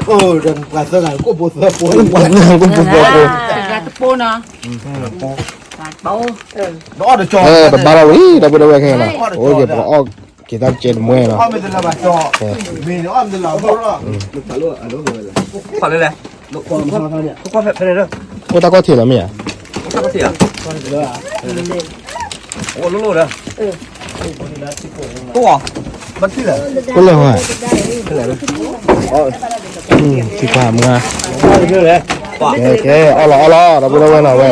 ပှၤသၢဂၤကိၣ်ဖိသၢဖိ, ပဘါထီၣ်ဝံၤ ဒီပုၢ်ဒီဝဲၢ်ခဲလၢာ်, အိၣ်ယပကအီၣ်က့ၤတၢ်တစဲးတမှဲလီၤ, ဖဲလဲၣ်, အိၣ်တၢ်ကီၢ်ထံးလီၤမ့ၢ်ဧါ, အိၣ်လိၣ်လိၣ်ဒီး, အိၣ်လဲၣ်, ထံခွးမုၢ်ဂၤ, ကဲ ကဲ အီၣ်လီၤ အီၣ်လီၤ ဒီပုၢ်ဒီဝဲၢ်နီၤဝဲ,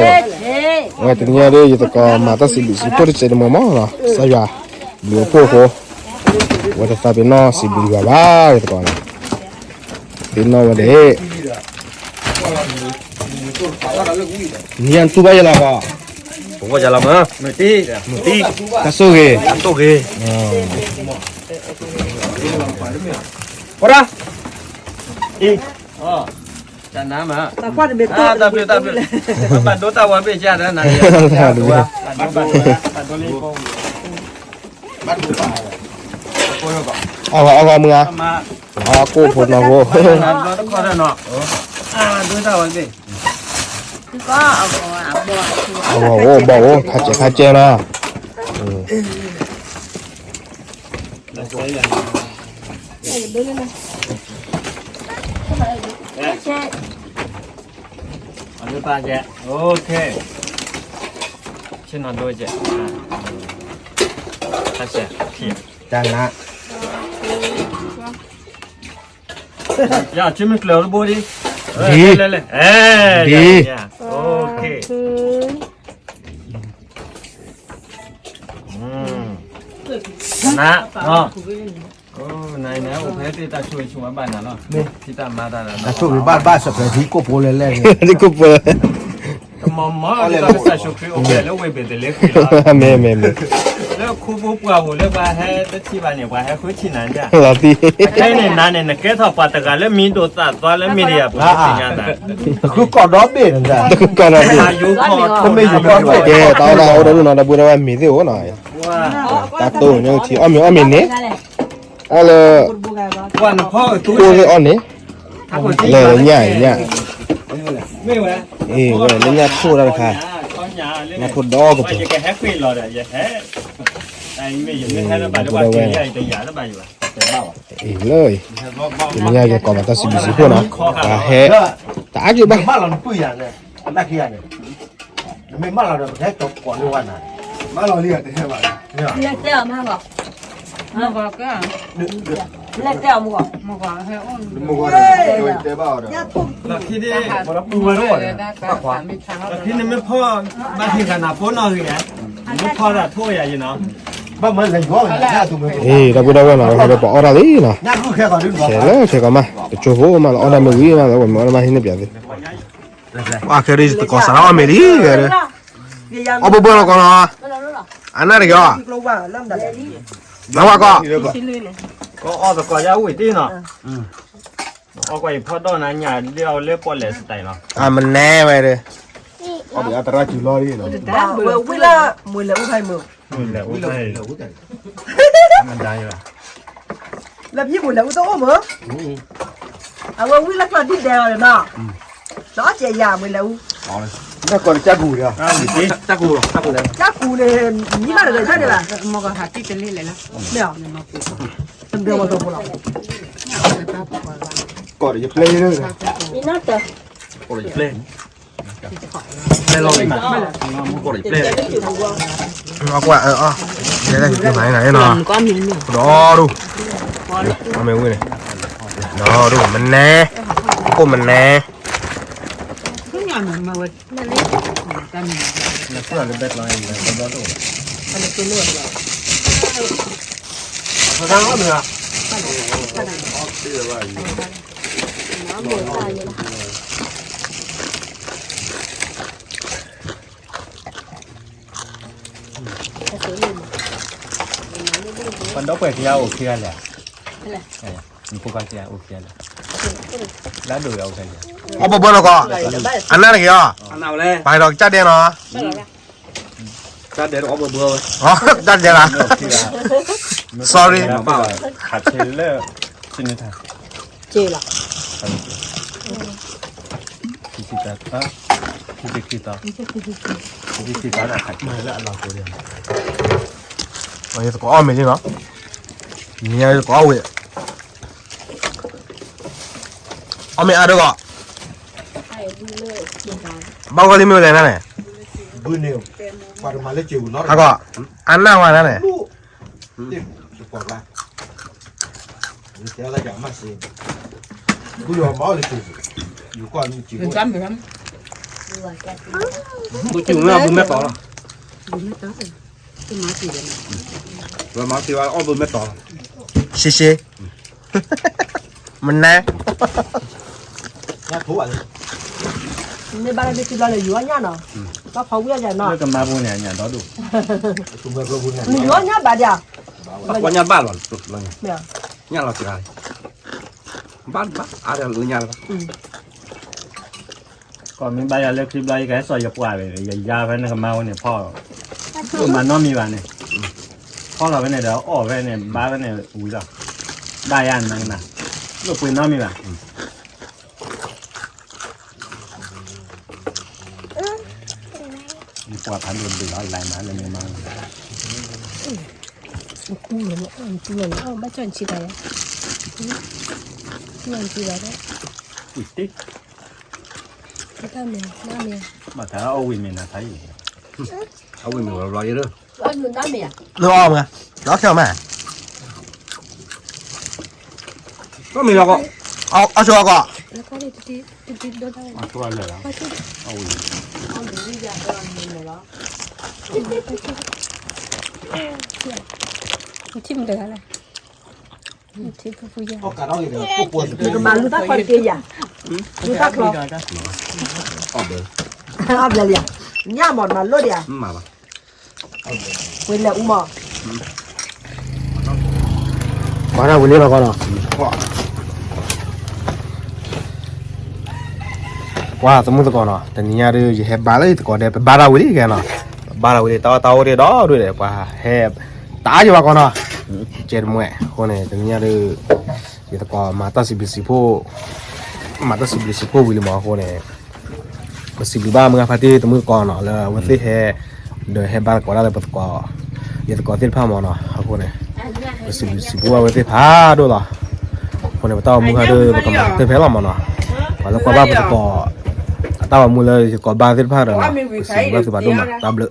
ဝဲတနံၤညါဒီး ယသကိးမၤတၢ်စံးဘျုးစံးဖှိၣ်တစဲးတမှဲၤမးနီၤ ကစၢ်ယွၤ ဘျုးအဖှိၣ်အဃိ ဝဲတသးပ့ၤနီၣ်စံးဘျုးယွၤဘၣ် ယသကိးနီၤ ပ့ၤနီၣ်ဝဲဒၣ် နံၤအံၤတူၢ်ဘၣ်ယဲလီၤကီး, ပဝဲယလီၤမး, မုၢ်တံၢ်, မုၢ်တံၢ်, တၢ်ဆိၣ်ဂ့ၤ, တၢ်ဆိၣ်ဂ့ၤ, ဝဲဒၣ်, အံၤ, တၢ်ဘျုးတၢ်ဘျုး, ဘၣ်ဒိတၢ်ဝဲဘ့ၣ်ကဒီးနၤ, ဘၣ်ဒိ, ဘၣ်ဒိလံ, အဂီၢ်အဂီၢ်မုၢ်ဧါ, အကိၣ်ဖိနီၢ်ဖိ, ဘၣ်ဒိတၢ်ဝဲဘ့ၣ် အဂီၢ်အိၣ်ဘၣ်အိၣ် ခါစဲးခါစဲးနီၤ, အဒိတၢ်ကဲ, โอเค, ဆ့ၣ်နီၤဒိကဲ, ခါစဲး, တၢ်နါ ယၤ ဆ့မ့ၢ်ကျၢၤတဘိဒံး, လဲၤလဲၤလဲၤ, အဲ ဒံး, ယၤ ယၤ โอเค, နၤ, နၤ အိၣ်ဖဲသ့ၣ်တၢ်ဆိၣ်ဂ့ၤဆိၣ်ဝါဘၣ်နၤလီၤ, ထံၣ်တၢ်မၤတၢ်ဒီး တၢ်ဆိၣ်ဂ့ၤဘၣ်ဘၣ် စၢၤပျဲၤထံကိၣ်ဖိလဲၣ်လဲၣ်န့ၣ်, ထံကိၣ်ဖိ တမၤမၤ ကစၢ်ယ့ၣ်ၡူးခရံာ်အိၣ်ဖျဲၣ်လၢဝ့ၢ်ဘ့းသလ့ဃ့လီၤ, မ့ၢ်မ့ၢ်မ့ၢ်, လၢခိဖိပှၢ်ဧိၤလၢပှၤဟဲတထံၣ်ဘၣ်န့ၣ် ပှၤဟဲဃုထံၣ်နၤန့ၣ်, လီၤသံ, အခဲအံၤန့ၣ် နၤန့ၣ် နကဲထီၣ်ပှၤတဂၤလၢမံၤဒိၣ်သၣ်သွါလၢ media ပူၤသ့ၣ်ညါသး, တဃုကီၢ်ဒီဘ့ၣ်န့ၣ်, တဃုကီၢ်ဒီဘ့ၣ်, တမ့ၢ်ယိၤကီၢ်ဒီဘ့ၣ်, ကဲ တၢ်အီၣ်တၢ်အီအိၣ်ဒီးနီၤ ဒီပုၢ်ဒီဝဲၢ်မ့ၤသ့ၣ်အိၣ်နီၤ, တၢ်တိၢ်န့ၣ်ထံ အီၣ်မ့ၤအီၣ်မ့ၤန့ၣ်, အီၣ်လၢ ကိၣ်သ့ၣ်အီၣ်န့ၣ် လၢညၣ်ညၣ်, အ့ၣ် ဝဲလၢညၣ်ထိၣ်တၢ်တခါ, ညၣ်ထိၣ်ဒီကပၤ, အ့ၣ်လၢ, တနံၤညါယကိးမၤတၢ်စံးဘျုးစံးဖှိၣ်နီၤ, ပှၤဟဲ, တအါက့ၤဘၣ် နမ့ၢ်မၢလီၤဒီး ပကဟဲကီၤလၢဝဲနၤ, မၢလီၤလံတဟဲဘၣ်, လဲၤတဲအီၤမးဂီၤ, လဲၤတဲအီၤမးဂီၤ, မ့ၢ်ဂီၤ, တဲဘၣ်အီၤဒီး, လၢခံဒ်, လၢခံနမ့ၢ်ဖီၣ်, ဘၣ်ဟ့ၣ်ဃာ်နၤဖိနီၣ်ဂံၢ်ဧါ, နမ့ၢ်ဖီၣ်တၢ်ထိၣ်ယၤယံၤနီၤ, ဘၣ်မၤလဲၤယွၤလၢ, အ့ၣ် ဒီပုၢ်ဒီဝဲၢ်နီၤ ဟဲဒီးပှၤအီၣ်တၢ်လံနီၤ, ခဲလၢာ်ခဲကီးမး တကၠိဖိမးလီၤ အီၣ်တၢ်မ့ၢ်ဝံၤမးလီၤ ဝဲမ့ၢ်အီၣ်တၢ်မးဟံးန့ၢ်ပၠးသ့, အခဲဒ်တကိးစးထီၣ်အီၣ်မ့ၤလံ, အီၣ်ဘၢဘၢလီၤကီးနီၤ, အနၢ်တဂ့ၤအီၤ, နဝၤကီး, ကအီၣ်သကိးယၤဝံၤတ့ၢ်နီၤ, အီၣ်ကွၢ်ယဖီၣ်ဒီၣ်နၤညၣ်လၢအီၤလၢပီၣ်လဲၣ် style လီၤ, အမနဲဝဲဒၣ်, အီၣ်ဘၣ်အတရၣ်စူၤလီၤ, ဝဲဝံၤလၢမ့ၢ်လဲၤအူဖဲမုၢ်, မ့ၢ်လဲၤအူဖဲ, မဒါယၤ လၢဖံမ့ၢ်လဲၤအူတအိၣ်မုၢ်, အဝဲဝံၤလၢကျီၢ်ဒ်ဒဲးအီၤနီၤ, လီၤစဲးယၤမ့ၢ်လဲၤအူ, ကၠၢ်ကူၤ, ကၠၢ်ကူၤန့ၣ်, မံဘၣ်တဂ့ၤဆၢန့ၣ်ဘၣ်, မ့ၢ်ကီၢ်ဟးတံၢ်တလ့လဲၣ်လီၤ, မ့ၢ်အီၤ, တဘျီဝဲတပူၤလီၤ, ကီၢ်ဒီးယပျဲၢ်, ကီၢ်ဒီးယပျဲၢ် ဖဲလီၤလံမး, မူကီၢ်ဒီးယပျဲၢ်, အကွၢ်အၢအီၣ်, ယဲဒၣ်ယပျဲၢ်မၤန့ၣ်နီၤ, ဒီဒူၣ်, အီၣ်မ့ၢ်ဝံၤန့ၣ်, ဒီဒူၣ်မနဲ, အိၣ်မနဲ, ပှၤဒီပုၢ်ဝဲၢ်ခံဂၤအိၣ်ခံဂၤလဲၣ်, နဖိခွါခံဂၤအိၣ်ခံဂၤလဲၣ်, လၢဒိၣ်ဂၤအိၣ်ခံဂၤလဲၣ်, အီၣ်ဘၢဘၢလီၤကီး, အနၢ်တဂ့ၤအီၤ, ပှၤဒီးကစၢ်ဒဲးနီၤ, ကစၢ်ဒဲးအီၣ်ဘၢဘၢဝဲ, ကစၢ်ဒဲးလီၤ, sorry, ခးဆဲးလၢ, က့လီၤ, ခံဆံတၢ်, ခံဆံခံတၢ်, ခံဆံခံတၢ်, ယသကိးအီၣ်မ့ၤလံနီၤ, မ့ၢ်ယသကိးအီၣ်ဝံၤ, အီၣ်မ့ၤအါဒိၣ်ကီး, ဘၣ်ဂီၢ်လံမ့ၢ်ဝဲလဲၣ်နၤန့ၣ်, ဟးကီး, အနၢ်ဝဲနၤန့ၣ် ဘုယီၤမၤအီၣ်လၢက့ၤ, ယူၤကွၢ်မံၤစံၣ်ဖိ မ့ၢ်ကၠူၤမ့ၢ်အဘုမဲၢ်တီၤလီၤ, ဝဲမၤစံၣ်ဝဲအီၣ်ဘုမဲၢ်တီၤလီၤ, ရှဲရှဲ, မနါ မ့ၢ်ဘၣ်လၢဒ်တဘျီန့ၣ် ယူၤအီၣ်ညၣ်နီၤ, ဘၣ်ဖီဝံၣ်အီၣ်ယၤနီၤ, လၢကမါပူၤန့ၣ် ညၣ်ဒီဒိၣ်, နယူၤအီၣ်ညၣ်ဘၣ်ဒံးဧါ, ဘၣ်ကွၢ်ညၣ်ဘၣ်လီၤ, ညၣ်လီၤစှၤ, ဘၣ်ဘၣ်အါဒီးလၢညၣ်လီၤ, ကီၢ်မ့ၢ်ဘၣ်ယၤလၢခံဘျီ ယကဟဲစိာ်ယပှၤဝဲ ယယါဖဲန့ၣ်ကမါဝဲန့ၣ်ဖီၣ်, မၤနီတမံၤဘၣ်န့ၣ်, ဖီၣ်လီၤဖဲန့ၣ်ဒီးအီၣ်ဖဲန့ၣ် ဘါဖဲန့ၣ်ဝံၤလီၤ, ဘၣ်ယၤနၤနၤ, လိၣ်ပှ့ၤနီတမံၤဘၣ်, ယပှၤဖးဒိၣ်ဒုးလီၤလၢမၤလၢမ့ၢ်မၤ, တူၢ်လီၤ, တူၢ်လီၤ, ဘၣ်ကၠီၣ်နဆံတၢ်ယါ, တူၢ်လီၤနဆံတၢ်, တၢ်မ့ၢ်, ဘၣ်တၢ်အီၣ်ဝံၤမ့ၢ်နၤခါအံၤ, အီၣ်ဝံၤမ့ၢ်ဝဲဘျီယဲၢ်, နအီၣ်မး, ဒီးခဲအီၣ်မး, တမ့ၢ်လီၤကီး, အီၣ်ဆိအီၣ်ကီး, အီၣ်ဆိလၢာ်လီၤ, ထံၣ်မတဂၤလဲၣ်, နကမၤလူၤတၢ်ခီတက့ယၤ, လူၤတၢ်ချီ, အဘျဲၣ်လံယၤ, ညၣ်မးနမၤလိၣ်ဒံးဧါ, ဝဲလဲၤအူမး, ကွၢ်ဒၣ်ဝံၤလံလီၤကီးနီၤ, ကွၢ်သမူသကိးနီၤ, တနံၤညါဒုး ယဟဲဘါလၢယသကိးဒဲး ပဘါတၢ်ဝံၤလံကဲနီၤ, ပဘါတၢ်ဝံၤလံ တၢ်အီၣ်တၢ်အီဒံးဒီးဒုးဒီး ပှၤဟဲ တၢ်ယဘၣ်ကီးနီၤ, ကဲတမှဲအဃိန့ၣ် တနံၤညါဒုး ယသကိးမၤတၢ်စံးဘျုးစံးဖှိၣ်, မၤတၢ်စံးဘျုးစံးဖှိၣ်ဝံၤလံမးအဃိန့ၣ်, ပစံးဘျုးဘၣ်မုၢ်ဂၢ်ဖါတံၢ်သမူသကိးနီၤ လၢအဝဲသ့ၣ်ဟဲ ဒီးဟဲဘါသကိးတၢ်လၢပသကိး, ယသကိးသ့ၣ်တဖၣ်မးနီၤ, အဃိန့ၣ် ပစံးဘျုးစံးဖှိၣ်ဘၣ်ဝဲသ့ၣ်ဖးဒိၣ်လီၤ, အဃိန့ၣ် ပတၢ်အိၣ်မူဟဲဒုး ပကမၤတဖဲလီၤမးနီၤ, ပှၤလၢကွၢ်ဘၣ်ပသကိး, အတၢ်အိၣ်မူလၢယသကိးဘါသ့ၣ်တဖၣ်ဒီးနီၤ, ပစံးဘျုးဘၣ်သုဖးဒိၣ်မး တၢ်ဘျုး